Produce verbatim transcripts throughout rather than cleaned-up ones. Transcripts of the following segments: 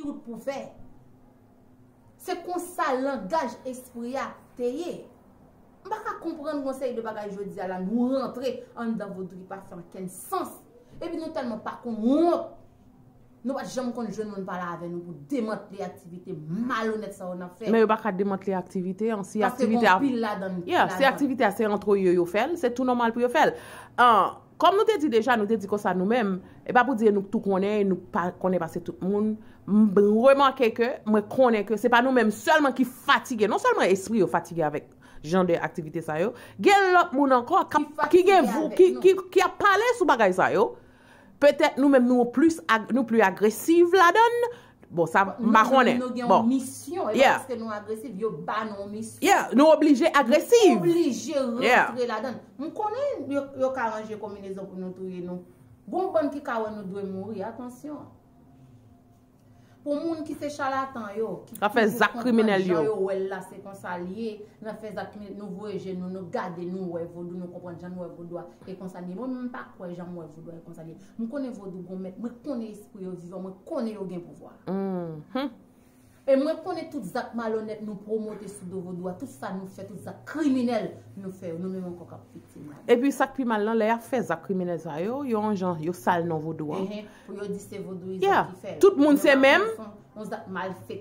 tout pou fè. Se konsa langaj espri a te ye. M pa ka konprann yon seri de bagay jodi a la, nou rantre anndan vodou ki pa fè okenn sans. Epi nou tèlman pa konn wont. Nou pa t janm konn jwenn moun pale avè nou pou demantle aktivite malonèt sa yo n ap fè. Men yo pa ka demantle aktivite an, si aktivite a, yeah, si aktivite a se antre yo yo fè l, se tou nòmal pou yo fè l. An, kòm nou te di deja, nou te di konsa nou menm, e pa pou di nou tou konnen, nou pa konnen pase tout moun. M remake ke, mwen konnen ke se pa nou menm sèlman ki fatige, non sèlman espri yo fatige avèk jan de aktivite sa yo, gen lòt moun ankò k ap, ki gen vou, ki, ki, ki ap pale sou bagay sa yo. Petèt nou menm nou plis ag-, nou pli agresiv ladan l. Bon, sa m pa konnen. Nou gen yon misyon, e pa paske nou agresif, yo ba nou yon misyon. Yeah, nou oblije agresif. Oblije rantre ladan l. M konnen yo, yo ka ranje konbinezon pou nou touye nou. Gon bann ki ka wè nou dwe mouri, atansyon. Pou moun ki se chalatan yo, ki toujou konprann jan yo wè l la, se konsa l ye, n ap fè zak kriminèl, nou voye je nou, nou gade, nou wè vodou, nou konprann jan nou wè vodou a, e konsa l ye. Mwen menm, m pa kwè jan m wè vodou a, e konsa l ye. M konnen vodou gon mèt, mwen konnen espri yo vivan, mwen konnen yo gen pouvwa. E mwen konnen tout zak malonèt nou pwomote sou do vodou a, tout sa nou fè, tout zak kriminèl nou fè yo, nou menm ankò k ap viktim ladan. Epi sa k pi mal lan, lè y ap fè zak kriminèl sa yo, yo yon jan, yo sal non vodou a. Pou yo di se vodouyizan ki fè l. Tout moun se menm. Yon zak malfektè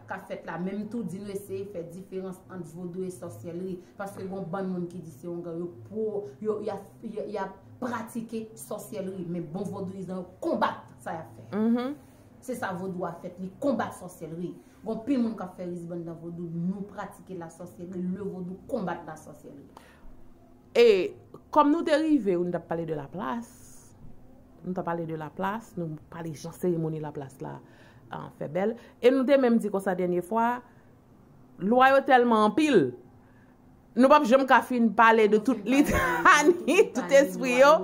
k ap fèt la. Menm tou di nou eseye fè diferans ant vodou e sòsyèlri. Paske gon bann moun ki di se yon gang, yo pwo, yo, y ap, y ap pratike sòsyèlri. Men bon vodouyizan yo konbat sa y ap fè. Se sa vodou a fèt, li konbat sòsyèlri. Gon pil moun k ap fè rizib anndan vodou, nou pratike lasòsyèlri, le vodou konbat lasòsyèlri. E kòm nou te rive, nou t ap pale de Laplas, nou t ap pale de Laplas, nou pale jan seremoni Laplas la, ah, fè bèl. E nou te menm di konsa dènye fwa, lwa yo tèlman anpil, nou p ap janm ka fin pale de tout litani, tout espri yo.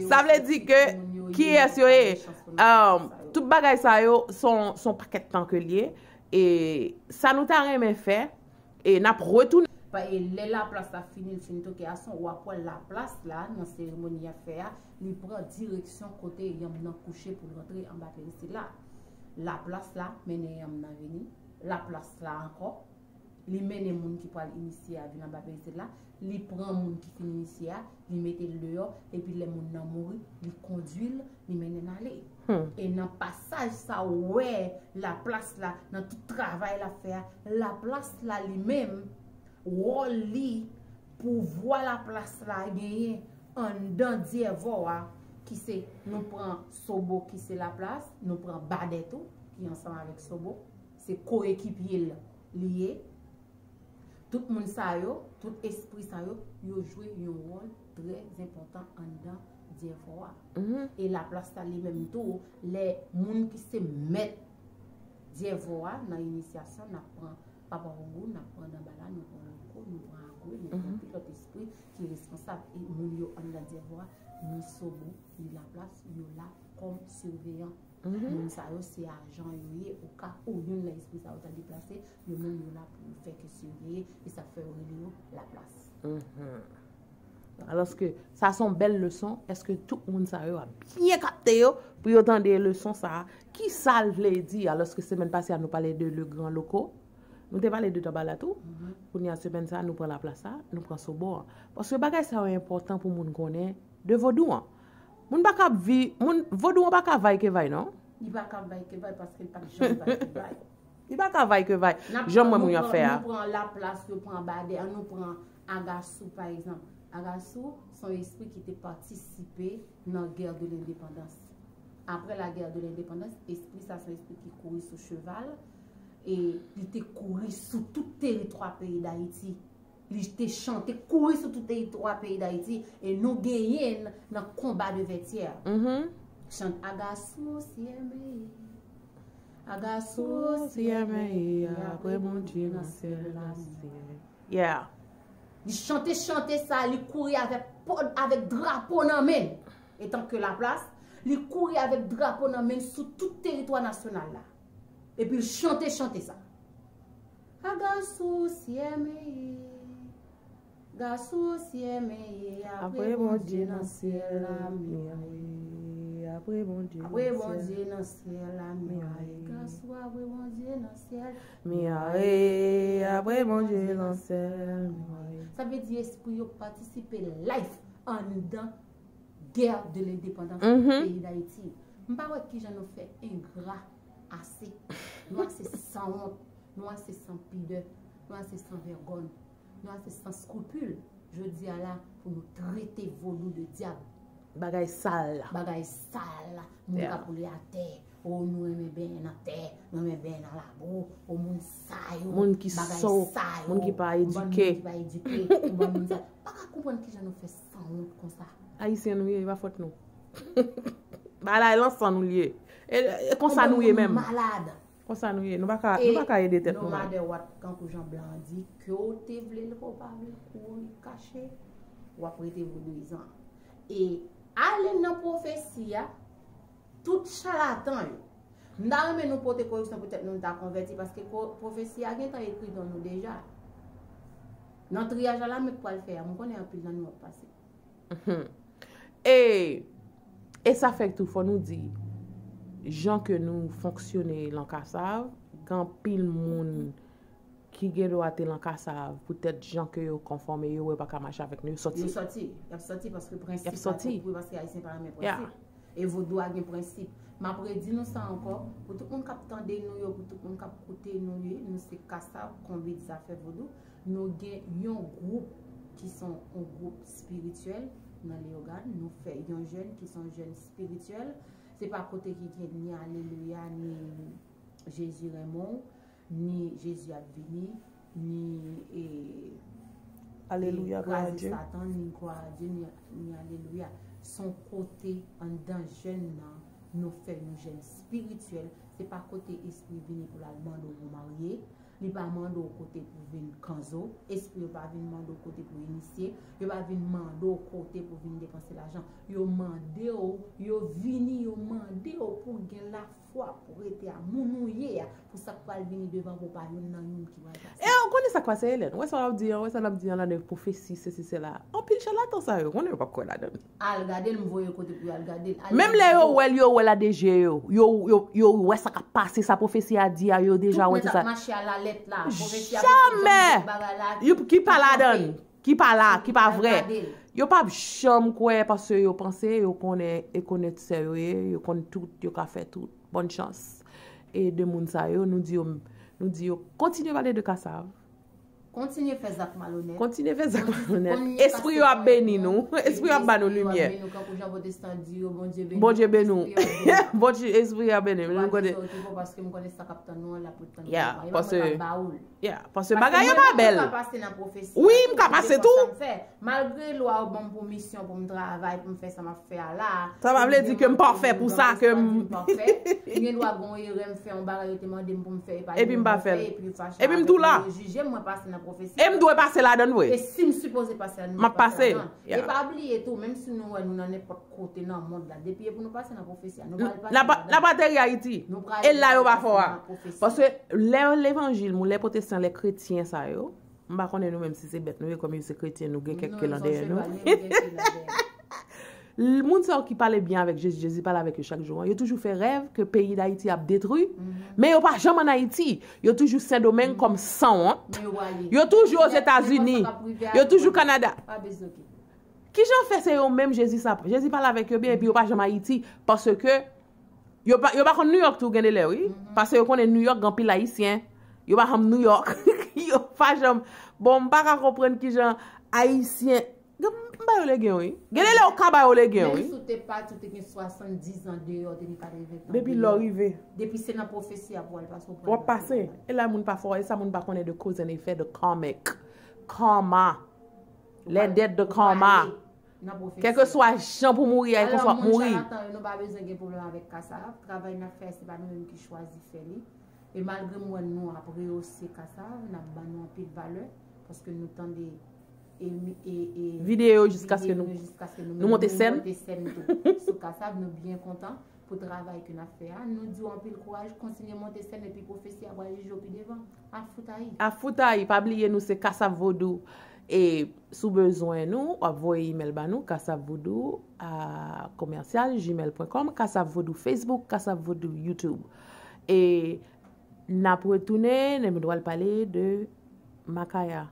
Sa vle di ke kiyès yo ye? Um, tout bagay sa yo, se yon, se yon pakèt tan ke l ye. E sa nou ta renmen fè, e n ap retounen. E lè Laplas la fini, l fin toke a son, w ap wè Laplas la, nan seremoni y ap fè a, li pran direksyon kote yanm nan kouche pou l rantre anba perisid la. Laplas la mennen yanm nan vini. Laplas la ankò, li mennen moun ki pral inisye a vin anba perisid la. Li pran moun ki fin inisye a, li mete l deyò, epi lè moun nan mouri, li kondui l, li mennen l ale. E nan pasaj sa, w wè Laplas la, nan tout travay l ap fè a, Laplas la li menm, wòl li, pouvwa Laplas la genyen anndan Dyèvò a, ki se, nou pran Sobo ki se Laplas, nou pran Badè tou, ki ansanm avèk Sobo, se koekipye l li ye. Tout moun sa yo, tout espri sa yo, yo jwe yon wòl trè enpòtan anndan Dyèvò a. E Laplas la li menm tou, lè moun ki se mèt Dyèvò a nan inisyasyon, n ap pran Papa Ogou, n ap pran Danbala, nou pran Loko, nou pran Agwe, nou pran anpil lòt espri ki responsab. E moun yo anndan Dyèvò a, ni Sobo, ni Laplas, yo la kòm siveyan. Moun sa yo se ajan yo ye, oka ou youn nan espri sa yo ta deplase, yo menm yo la pou yo fè ke siveye, e sa k fè yo rele yo Laplas. Alòske, sa se yon bèl leson, èske tout moun sa yo ap byen kapte yo, pou yo tande leson sa a? Kisa l vle di? Alòske semèn pase a, nou pale de le gran Loko, nou te pale de Danbala tou, kounye a semèn sa a, nou pran Laplas la, nou pran Sobo an. Paske bagay sa yo enpòtan pou moun konnen de vodou an. Moun pa ka vi, moun, vodou an pa ka vay ke vay, non? Li pa ka vay ke vay paske li pa t janm vay ke vay. Li pa ka vay ke vay. Jan mwen moun yo ap fè a. Nou pran Laplas, yo pran Badè, ann nou pran Agasou, pa egzanp. Agasou, se yon espri ki te patisipe nan Guerre de l'Indépendance. Apre la Guerre de l'Indépendance, espri sa se yon espri ki kouri sou cheval, e li te kouri sou tout teritwa peyi Dayiti. Li te chante kouri sou tout teritwa peyi Dayiti, e nou genyen l nan Combat de Vertières. Chante Agasou syèmeye, Agasou syèmeye, apre Bondye nan syèl la. Yeah. Li chante chante sa, li kouri avèk po, avèk drapo nan men l. Etanke Laplas, li kouri avèk drapo nan men l sou tout teritwa nasyonal la. Epi l chante chante sa. Agasou syèmeye, Agasou syèmeye, apre Bondye nan syèl la, miye. Apre Bondye nan syèl la, miye. Agasou, apre Syèl. Mi a re, apre Bondye nan syèl. Sa vle di espri yo patisipe live anndan gè de lendepandans peyi Dayiti. M pa wè kijan nou fè engra ase. Nou ase sanwont, nou ase san pidè, nou ase san vègòn, nou ase san skrupil. Jodi a la, pou nou trete vodou de dyab. Bagay sal la. Bagay sal la. Moun k ap woule atè. O, nou renmen benyen nan tè, nou renmen benyen nan labou. O, moun sa yo, moun ki sòt, moun ki pa edike. Yon bann moun ki pa edike, yon bann moun sa. Pa ka konprann kijan nou fè sanwont konsa. Ayisyen nou ye, e pa fòt nou. Bagay la, e lan san nou l ye. E, e konsa nou ye menm. Yon bann moun malad. Konsa nou ye. Nou pa ka, nou pa ka ede tèt nou mal. E nou madèwat, kankou jan blan an di, ke w te vle l, ke w pa vle l, kouri kache, w ap rete vodouyizan. E ale nan pwofesi a, tout chalatan yo. M ta renmen nou pote koreksyon poutèt nou ta konvèti, paske ko- pwofesi a gentan ekri non nou deja. Nan triyaj a la, men k pral fè a, m konnen anpil nan nou ap pase. Mhm. E, e sa fè tou, fò nou di, jan ke nou fonksyone lan Kasav, gen anpil moun ki gen dwa te lan Kasav, poutèt jan ke yo konfòme, yo wè pa ka mache avèk nou, yo sòti. Yo sòti, y ap sòti paske prensip la tou, wi, paske Ayisyen pa renmen prensip. E vodou a gen prensip. M ap redi nou sa ankò, pou tout moun k ap tande nou yo, pou tout moun k ap koute nou yo, nou se Kasav, Konbit Zafè Vodou. Nou gen yon gwoup ki se yon gwoup espirityèl nan Leyogàn. Nou fè yon jèn ki se yon jèn espirityèl. Se pa kote ki gen ni alelouya, ni Jezi renmen w, ni Jezi ap vini, ni e, Alelouya, glwa a Dye. Satan, ni glwa a Dye, ni, ni alelouya. Se yon kote anndan jèn nan, nou fè yon jèn espirityèl. Se pa kote espri vini pou l al mande w pou w marye. Li pa mande w kote pou vin kanzo. Espri yo pa vin mande w kote pou inisye. Yo pa vin mande w kote pou vin depanse lajan. Yo mande w, yo vini, yo mande w pou w gen lafwa, pou w rete a moun ou ye a, pou sa k pral vini devan pou pa youn nan youn ki pral pase. E w konnen sa k pase, Elèn? Ou wè sa w ap di an, ou wè sa n ap di an la de pwofesi, sesi, sela. Anpil chalatan sa yo, konnen yo p ap kwè ladan l. Al gade l, m voye kote pou y al gade l. Menm lè yo wè l, yo wè l a de je yo. Yo, yo, yo wè sa k ap pase, sa pwofesi a di a, yo deja wè tout sa. Tout nèt ap mache alalèt la. Pwofesi a poko janm di bagay la. Jamè! Ki pa ladan l, ki pa la, ki pa vrè. Yo p ap janm kwè paske yo panse, yo konnen, e konnen sè yo ye, yo konn tout, yo ka fè tout. Bòn chans. E de moun sa yo, nou di yo, nou di yo, kontinye pale de Kasav. Kontinye fè zak malonèt. Kontinye fè zak malonèt. Espri yo ap beni nou. Espri yo ap ba nou limyè. Bondye beni w. Bondye, espri yo ap beni nou. Nou konnen. Ya, paske, ya, paske bagay yo pa bèl. Wi, m ka pase tou. Malgre lwa yo ban m pou misyon pou m travay, pou m fè sa m ap fè a la. Sa pa vle di ke m pafè pou sa, ke m. M gen dwa gen yon erè m fè, yon bagay yo te mande m pou m fè, epi m pa fè l. Epi m tou la. Yo jije m, mwen pase nan pwofesi. E m dwe pase ladan l vre. E si m sipoze pase ladan l, m ap pase ladan l. E pa bliye tou, menm si nou wè nou nan nenpòt kote nan mond la, depi e pou nou pase nan pwofesi a, nou pral pase ladan l. N ap ateri Ayiti. E la yo pa fè w a. Paske lè levanjil, moun, lè pwotestan, lè kretyen sa yo, m pa konnen nou menm si se bèt nou ye, kòm yo se kretyen, nou gen kèk ke lan dèyè nou. Moun sa yo ki pale byen avèk Jezi, Jezi pale avèk yo chak jou an, yo toujou fè rèv ke peyi Dayiti ap detwi, men yo pa janm ann Ayiti. Yo toujou Sendomeng kòm sanwont. Yo toujou Ozetazini. Yo toujou Kanada. Kijan fè se yo menm Jezi sa, Jezi pale avèk yo byen epi yo pa janm Ayiti? Paske yo pa, yo pa konn Nouyòk tou gen de lè, wi. Paske yo konnen Nouyòk gen anpil Ayisyen. Yo pa janm Nouyòk. Yo pa janm. Bon, m pa ka konprann kijan Ayisyen. Gen, m ba yo legen, wi. Gen de lè yo ka ba yo legen, wi. Menm si w te pati, w te gen swasanndiz an deyò, w te gen katreven tan deyò. Depi lè w rive. Depi se nan pwofesi a pou w al pase, w pral pase. W ap pase. E la moun pa fè w, e sa moun pa konnen de cause and effect, de karmic. Karma. Lè dèt de karma. Kèlkeswa jan pou mouri a, e konsa w ap mouri. Alò, moun chalatan yo, nou pa bezwen gen pwoblèm avèk Kasav. Travay n ap fè a, se pa nou menm ki chwazi fè li. E malgre m wè nou ap reyose Kasav, n ap ban nou anpil valè, paske nou tande e, e, e, videyo yo jiskaske nou, nou monte sèn. Videyo yo jiskaske nou, nou monte sèn tou sou Kasav, nou byen kontan pou travay ke n ap fè a. Nou di w anpil kouraj, kontinye monte sèn, epi pwofesi a pral jije w pi devan. Afoutayi. Afoutayi, pa bliye nou se Kasav Vodou. E si w bezwen nou, w ap voye imèl ba nou, kasavvodou a commercial gmail point com, Kasav Vodou Facebook, Kasav Vodou YouTube. E N ap retounen, nou pral pale de Makaya.